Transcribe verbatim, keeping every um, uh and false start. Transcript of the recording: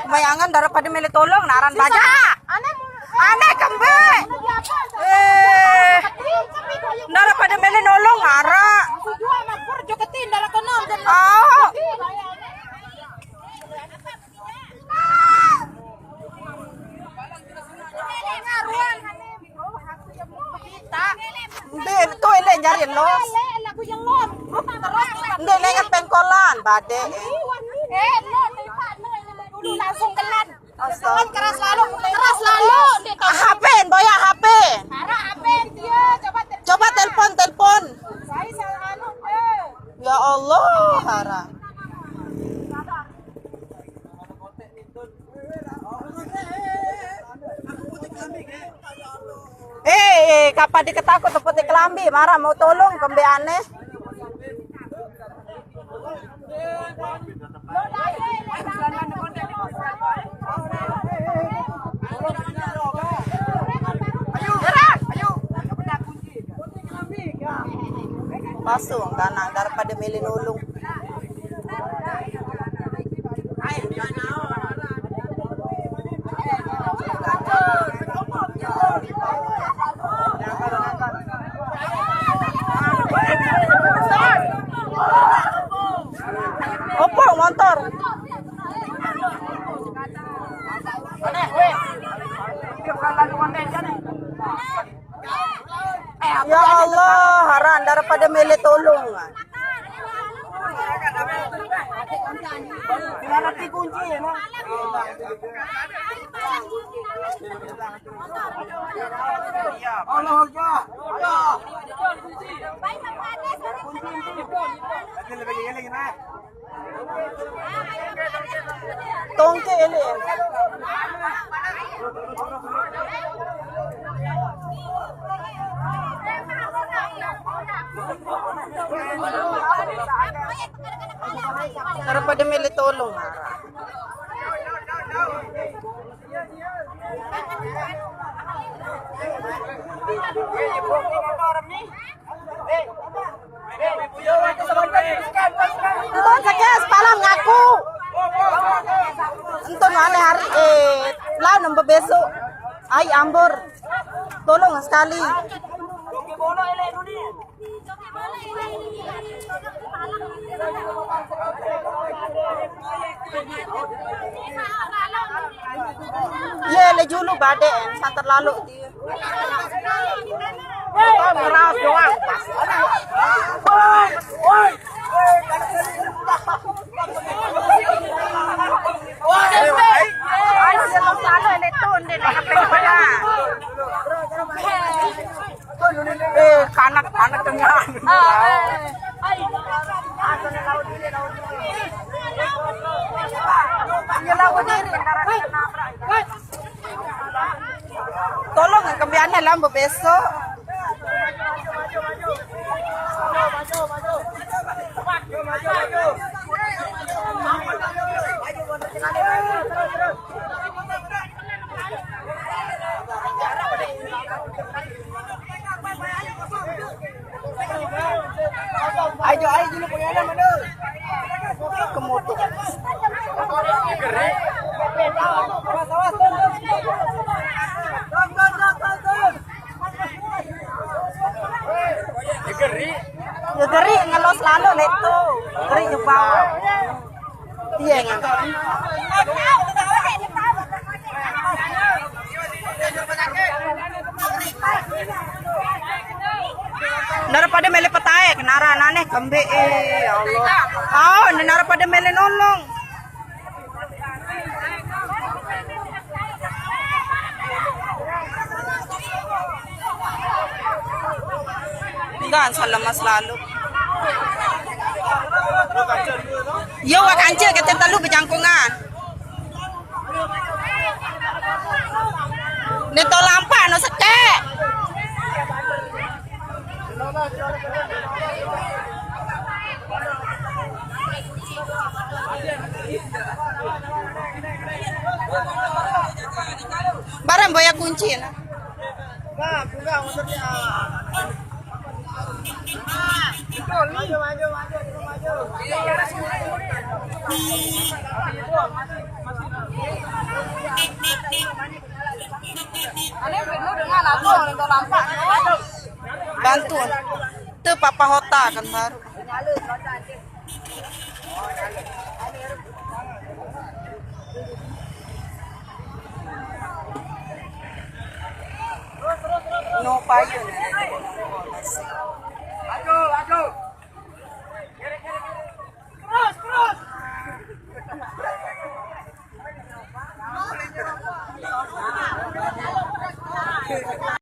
Bayangan daripada mele tolong, naran baja. Aneh kembe. Eh, daripada mele nolong, ara. Oh. Nde, tu ele jari los. Nde, nengah pengkolan, bade. Langsung kelan. Astaga. Keras lalu, keras lalu. Nde, tahu. H P, boya H P. Ara H P dia, coba telepon. Coba telepon, telepon. Saya salah anu, eh. Ya Allah, Hara. Eh, eh, kapa diketakut putih kelambi, marah mau tolong kembe aneh. Pasung, ganang daripada mele nulung. Opo motor. Ya Allah, haran daripada mele tolong. Tinggal nanti kunci ya, Mak. Allah Akbar. Allah. Tongke ele. Daripada mele tolong. Entun sekian semalam ngaku. Entun ane hari, eh, lah nambah besok. Ai ambur. Tolong sekali. Iya, le julu bade, santer lalu dia. Ngeras doang. Ai, dia lo selalu ele tun, dia nak kepeng pala. Eh, kanak, kanak tengah. Tolong kembiannya lah, mbok besok. Ayo, ayo, dulu punya mana? Kemutuk. Awas, awas. Ya geri, ngelos lalu leto. Geri jebak. Iya, nggak? Daripada mele petaek, nara naneh kembe, eh, ya Allah. Oh, ini daripada mele nolong. Enggak, salah mas lalu. Yo, wak kancil, kita telu bejangkungan. Neto lampak, no sekek. Barang boya kunci, nah. Nah, enggak, maksudnya. Maju, maju, maju. Bantu. Tu papa hota kan baru. No payun.